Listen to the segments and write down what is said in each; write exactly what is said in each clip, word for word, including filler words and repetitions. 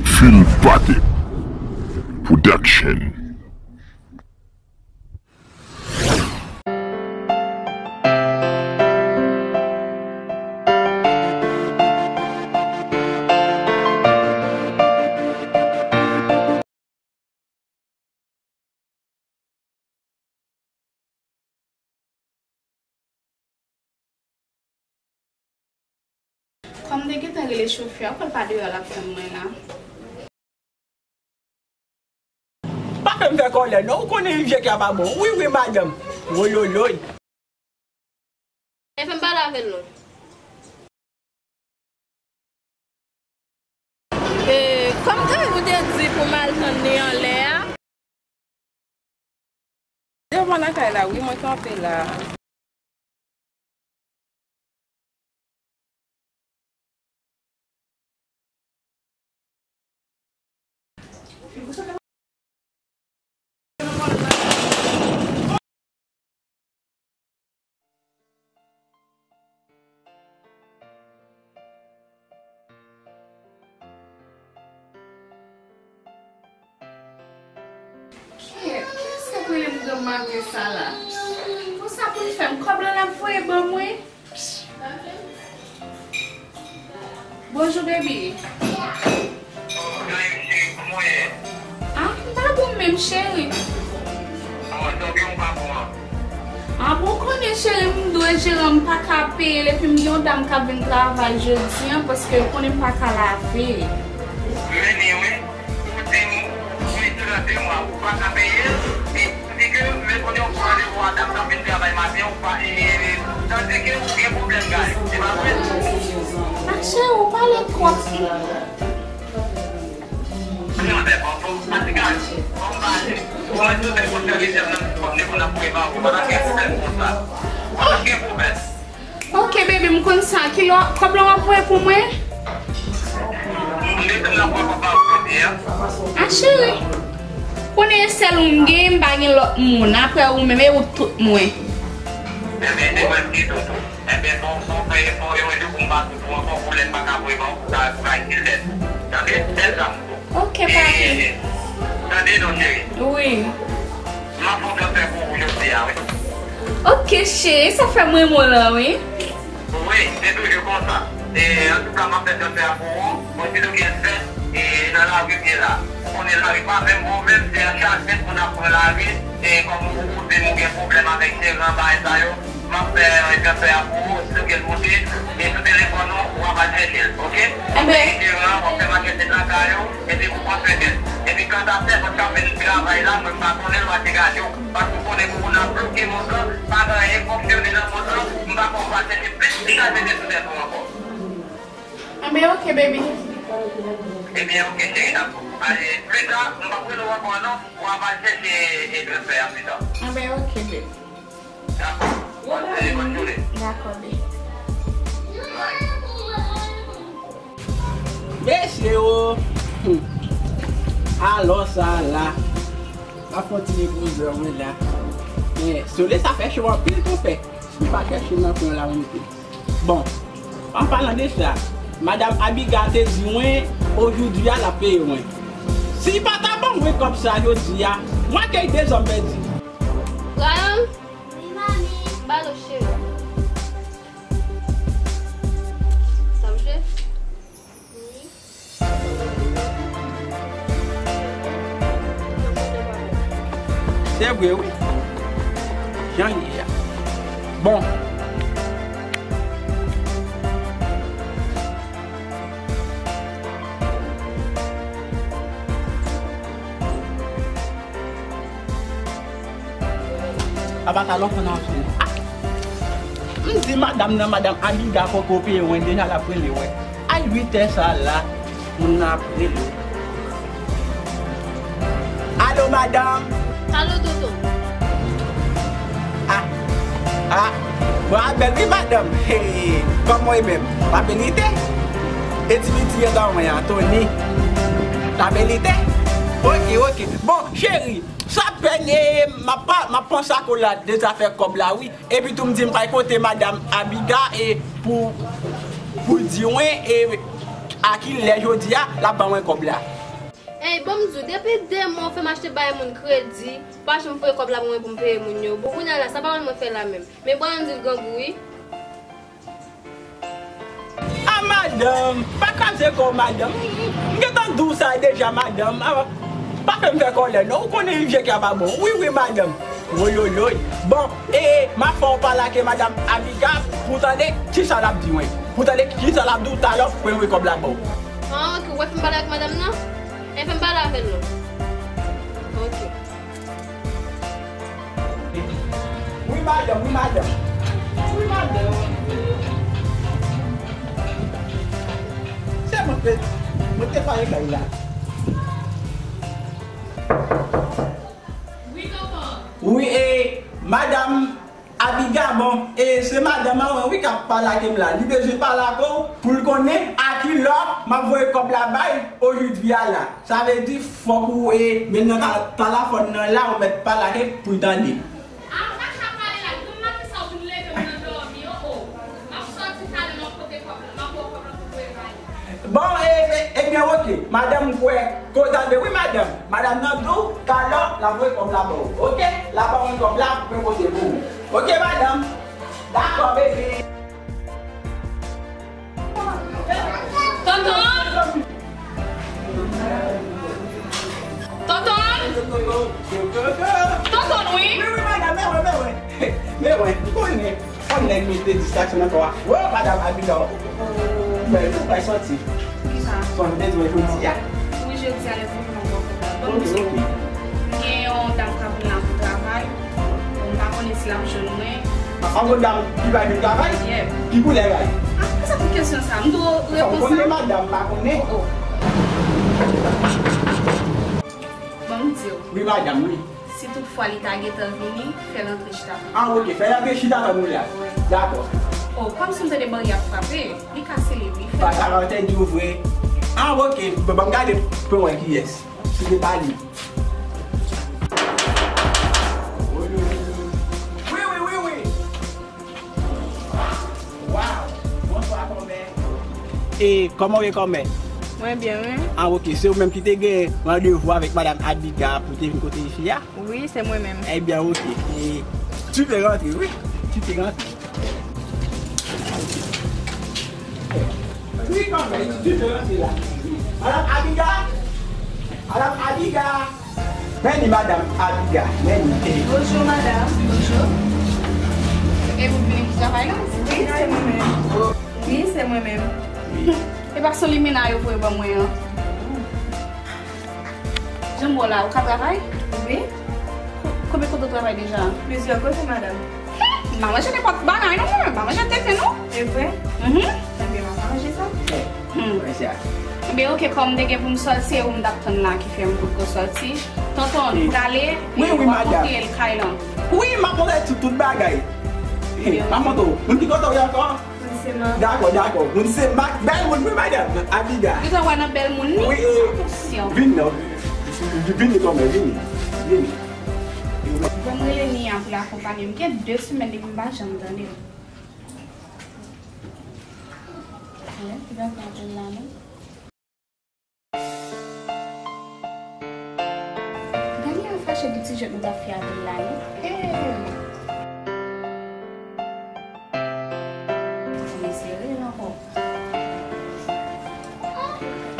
Phil Patek Production. Kòm m te gentan rele chofè a, ou kwè l pa deyò l ap tann mwen la? Pa fè m fè kòlè non, ou konnen Rivyè Kè a pa bon. Wi, wi, madanm. Woyoyoy. E fè m pale avè l non. E, kòm Kayou te di pou m al tann li anlè a. Devan lakay la, wi, mwen kanpe la. Kè, kiyès k ap rele m granm maten sa la? Konsa pou l fè m, kòb lan l ap voye ban mwen. Bonjou, baby. Oh, Gaëlle, cheri, kòman w ye? Ah, m pa bon menm, cheri. Oh, sa w gen ou pa bon an? Ah, bon, ou konnen, cheri, m dwe jeran, m pa ka peye l, epi m gen yon dam k ap vin travay jodi an, paske ou konnen m pa ka lave. Men li, wi. Ou di m, ou di m, ou pa ka peye l, e ou di ke, men kounye a ou pran randevou a dam nan vin travay maten, ou pa, e, e, e, tandike ou gen pwoblèm, Gaëlle. Se pa vre? Ah, cheri, ou pale twòp. Mwen fè kòb pou Gaëlle. Bon, Gaëlle, ou mwen tou fè kòb nan rezyèm nan, kòb li konn ap voye ba ou, pa gen pwoblèm konsa. Pa gen pwoblèm. Ok, baby, m konn sa. Kilè, kòb lan w ap voye pou mwen? M desann nan pran kòb la pou jodi a. Ah, cheri. Konnen e sèl ou m gen, m pa gen lòt moun. Apre ou menm, e ou tout mwen. Ebyen, se mwen ki tout ou. Ebyen, fò, fò w fè efò, e mwen di w pou m pa tout ou ankò, pou lè m pa ka voye ba ou, pou ka, pou ka itil tèt. Tande? Tèt sa m. Ok, papi. E, tande non, cheri. Wi. M ap fè yon transfè pou ou jodi a, wi. Ok, cheri, sa fè m renmen w lan, wi. Wi, se toujou konsa. E, antouka, m ap fè transfè a pou ou. Bon, si nou gen fèt, e, nan lari m ye la. Ou konnen lari pa menm bon menm, se a chak fèt moun ap pran lari. E, kòm ou, ou di m ou gen pwoblèm avèk jeran, bagay sa yo. M ap fè, e, transfè a pou ou, si w gen l moute, e sou telefòn ou, w ap al chèche l, ok? W ap peye jeran an, w ap fè makèt nèt lakay ou, epi pou pran swen tèt. Epi kanta sèvant k ap vin travay la, mwen m pa konnen l, w a te gade w, paske w konnen kowona bloke mond lan, pa gen anyen k fonksyone nan mond lan, m pa kwè w va chèche plis ti kalite sou tèt ou ankò. Enben, ok, baby. Ebyen, ok, cheri, dakò. Ale, pita, m p ap rele w ankò, non. W ap al chèche, e, transfè a pita. Enben, ok, baby. Dakò. Pase bòn jounen. Dakò, baby. Mesye o! Hmm. Alò sa la. M ap kontinye poze mwen la. Men, sole sa fè cho anpil tou fè. Si pa chèche nan kwen la, mwen mete. Bon, an palan de sa, madanm Abiga te di mwen, ojodi a, l ap peye mwen. Si li pa ta ban mwen kòb sa jodi a, mwen akèy de zòm pèdi. Ryan. Wi, manmi. Balo, cheri. Sa w jwe? Wi. Se vre, wi. Jan l ye a. Bon. Aba talò fò nan fini. Ah! M di madanm nan, madanm Abiga poko peye mwen, deja l ap rele mwen. A uit è sa la, moun nan ap rele. Alo, madanm. Alo, Toto. Ah, ah, bra bèl wi, madanm. Hey, kòman w ye menm? Pa verite? E ti piti yo dan mwen an, Tony. Pa verite? Ok, ok. Bon, cheri, sa pèn, e, m ap pa, m ap panse akoz la de zafè kòb la, wi. Epi tou m di m pral kote madanm Abiga e pou, pou l di mwen, e, a ki lè jodi a l ap ban mwen kòb la. Ey, ban m di w, depi de mwa w fè m achte bay moun kredi, w pa janm voye kòb la ban mwen pou m peye moun yo. Bon, kounye a la, sa pa mal mwen fè la menm. Men Brandil grangou, wi. A madanm, pa kraze kò w, madanm. M, m, m gentan di w sa deja, madanm. A, pa fè m fè kòlè, non. Ou konnen vye kè a pa bon. Wi, wi, madanm. Woyoyoy. Bon, e, e, m ap fè w pale ak madanm Abiga pou w tande kisa l ap di mwen. Pou w tande kisa l ap di w talè pou mwen voye kòb la ba w. Ah, ok, ou wè fè m pale ak madanm nan? E fè m pale avè l non. Ok. Wi, madanm, wi, madanm. Wi, madanm. Se mwen te, mwen te pale kay la. Wi, e, madanm Abiga, bon, e, se madanm an wi k ap pale ak m la. Li bezwen pale ak ou pou l konnen a ki lè m ap voye kòb la bay ojodwi a la. Sa vle di, fòk ou, e, menm nan ta-, telefòn nan la, ou mèt pale ak li pou l tande. A, ou pa ka pale la, granm maten sa ou vin leve m nan dòmi, o, o. M ap sòti talè, m ap pote kòb la, m ap ba w kòb la pou voye bay. Bon, e, e, ebyen, oke. Madanm, ou kwè, ko tande, wi, madanm. Madanm nan di w, talè, l ap voye kòb la ba w. Oke? L ap ba mwen kòb la, mwen pote pou ou. Oke, madanm? Dakò, bebe. Tonton! Tonton! Tonton, wi! Wi, wi, madanm, men wè, men wè. Men wè, m konnen. Fò nèg mete distraksyon nan kò a. Wo, madanm Abiga, ou bèl, ou pral sòti. Kisa? Fò n bezwen jodi a. Wi, jodi a, lè pou mwen bon. Bon, ok, ok. Gen yon dam k ap vin la pou travay. M pa konnen si l ap jwenn mwen. An, yon dam ki bay vin travay? Yeah. Ki koulè l bay? Ah, poukisa tout kesyon sa? M dwe repons sa? Fò m konnen madanm, m pa konnen. Oh, oh. Bon, m di w. Wi, madanm, wi. Si tout fwa li ta gentan vini, fè l antre chita tann. Ah, ok, fè l antre chita tann ou la. Wi. Dakò. Oh, kòmsi m tande bari ap frape, li kase li, wi. Fè l. Papa, m te di w vre. Ah, ok, ban m gade pou m wè kiyès. Si se pa li. Wi, wi, wi, wi. Waw! Bonswa, kòmè. E, kòman w ye, kòmè? Mwen byen, wi. Ah, ok. Se ou menm ki te gen randevou avèk madanm Abiga pou te vin kote fi a? Wi, se mwen menm. Ebyen, ok. E, tu peux rentrer, wi. Tu peux rentrer. Wi, kòmè, tu peux rentrer la. Madanm Abiga! Madanm Abiga! Men li madanm Abiga, men li. Bonjou, madanm. Bonjou. E ou vini pou travay la? Wi, se mwen menm. Wi, se mwen menm. Wi. E pa sou limena yo voye ban mwen an. Jan m wè w la, ou ka travay? Wi. Ko-, konbyen kote w travay deja? Plizyè kote, madanm. M pa manje nenpòt bagay non, mwen. M pa manje tenten non. E vre? Mhm. Ebyen, m pa manje sa. Hmm. Ebyen, ok, kòm m te gen pou m sòti, se ou m t ap tann la ki fè m potko sòti. Tonton, m prale, wi, wi, madanm. Montre l kay lan. Wi, m ap montre tout, tout bagay. M ap montre w. Moun ki kote w ye ankò? Moun se Mak. Dakò, dakò. Moun se Mak. Bèl moun, wi, madanm. Abiga. Ou te wè nan bèl moun ni? Wi, e, atansyon. Vin non. Vini kòmè, vini. Vini. Bon, m rele Nia pou l akonpanye m. Gen de semèn depi m pa janm tande l. Alè, ki bagay la non? Daniel fache pou ti jwèt nou t ap fè avè l la, non? Hey! Fò m eseye rele l ankò.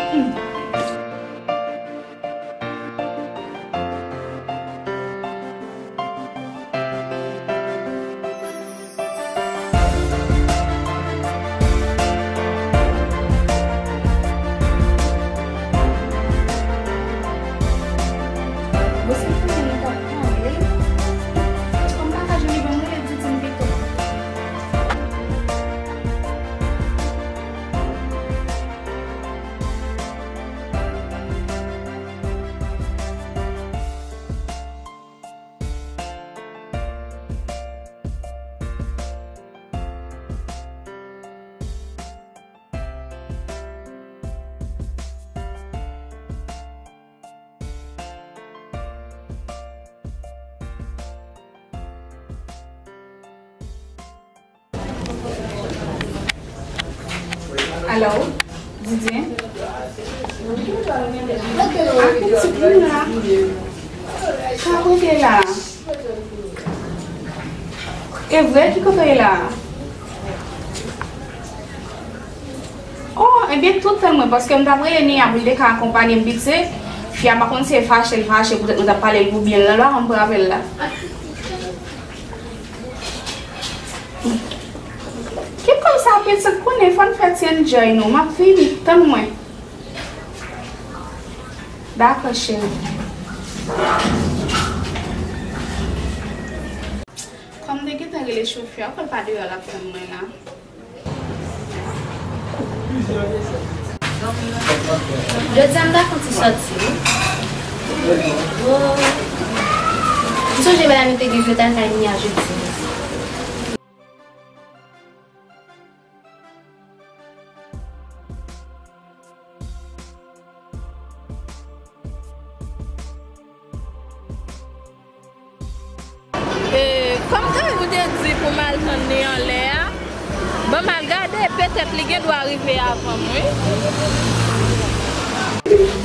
Hmm. Bon, se pou mwen li t ap pale. Kòm m pa ka jwenn li, ban m rele Didine pito. Alo? Didi. A pitit vin la. Sa kote la? E vre ki kote la? Oh, ebyen, tout tan mwen, paske m t ap rele Nia pou l te ka akonpanye m piti. Fi a pa konn si e fache l fache poutèt nou t ap pale l pou byen l nan lwa, m pran apèl la. Ki kòb sa pitit konnen fò n fè ti enjoy nou. M ap vini, tann mwen. Dakò, cheri. Kòm m te gentan rele chofè a, fò l pa deyò l ap tann mwen la. Jodi a m ta fè yon ti sòti wi. Oh. M sonje bagay nou te gen jwe ta kay Nia jodi. E, kòm Kayou te di pou m al tann li anlè a, ban m al gade, petèt li gen dwa rive avan m, wi.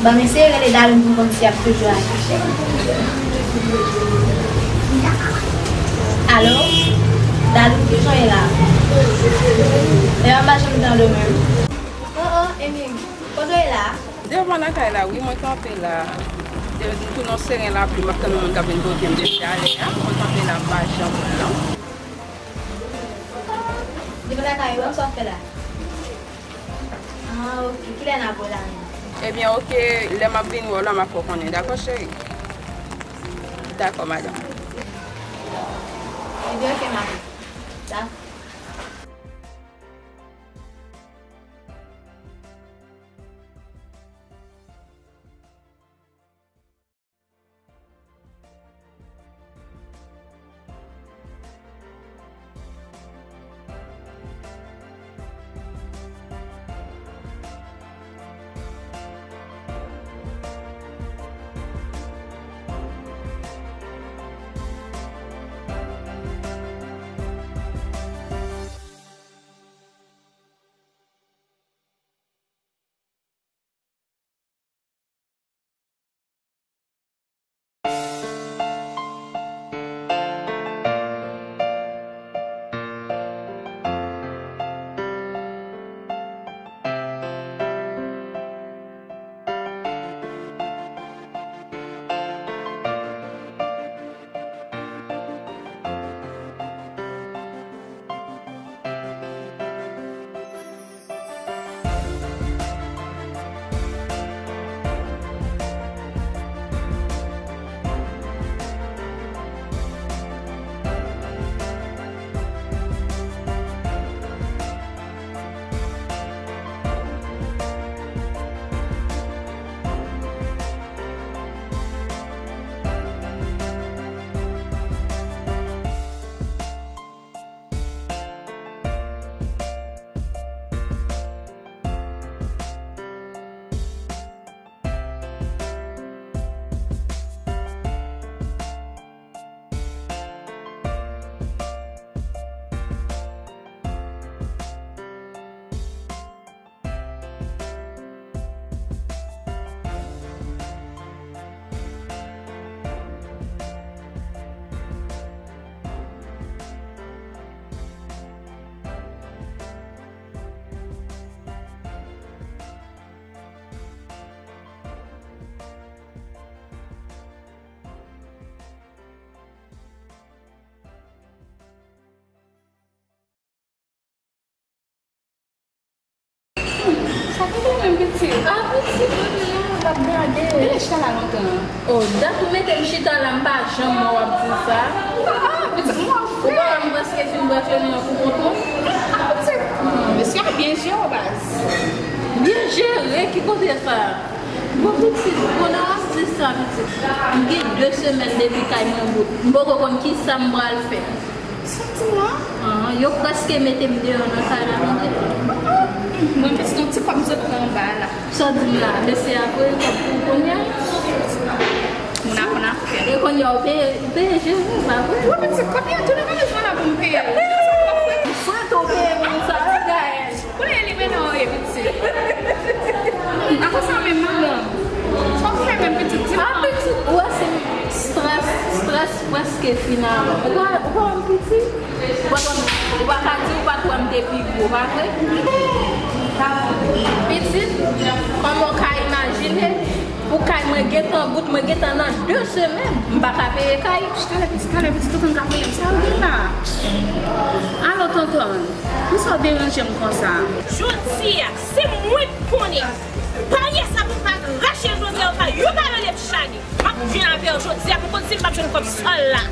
Ban m eseye rele Dalou pou m konn si y ap toujou afiche. Alo? Dalou, kijan w ye la? E, m pa janm tande w menm. Oh, oh, Emim, kote w ye la? Devan lakay la, wi, mwen kanpe la. De, m tounen yon seren lapli, m ap tann yon moun k ap vin pote m depi talè a. Mwen kanpe la, m pa janm wè l, non. Devan lakay ou, sa w ap fè la? Ah, ok. Kilè n ap wè la menm? Ebyen, ok, lè m ap vin wè w la, m ap fè w konnen, dakò, cheri? Dakò, madanm. Ebyen, ok, madanm. Dakò. Sa kontan menm pitit. Ah, pitit, mwen menm, m ap gade. Genlè chita la lontan. Oh, dat ou mete m chita la, m pa janm wè w ap di sa. Ah, pitit, mwen fou. Ou pa wè m prèske fin brèf yo nan pou kont ou? Ah, pitit. Hmm, mesye a byen jere w, baz. Byen jere? Ki kote sa? Bon, pitit, pandan w ap di sa, pitit, m gen de semèn depi kay mwen bout. M poko konn kisa m pral fè. Sa w di m la? Ah, yo prèske mete m deyò nan kay la, tande. Ah, ah. Mwen pitit, yon ti kòb m sot pran anba a la. Sa w di m la? Mesye a voye kòb pou w kounye a? Moun ap konn afè. E kounye a w peye, w peye jere, pa vre? Wi, pitit, kounye a tou nan valiz mwen la pou m peye. M swete w peye moun sa, wi, Gaëlle. Kounye a li mennen w ye, pitit. Konsa menm, madanm. Sa w fè menm, pitit, di m. Ah, pitit, ou wè se strès, strès prèske final. Ou pa, ou pa wè m piti? Ou pa, ou pa ka di ou pa t wè m te pi gwo, pa vre? Pitit, kòman w ka imajine pou kay mwen gentan bout, mwen gentan nan de semèn, m pa ka peye kay. Talè, pitit, talè, pitit, ou konn ka peye m. Sa w gen la? Alo, tonton, pou sa w deranje m konsa? Jodi a, se mwen k konnen. Parye sa pou m pa rache l jodi a, pa yon pa rele m chage. M ap vin avè w jodi a pou konn si m p ap jwenn kòb sòl la.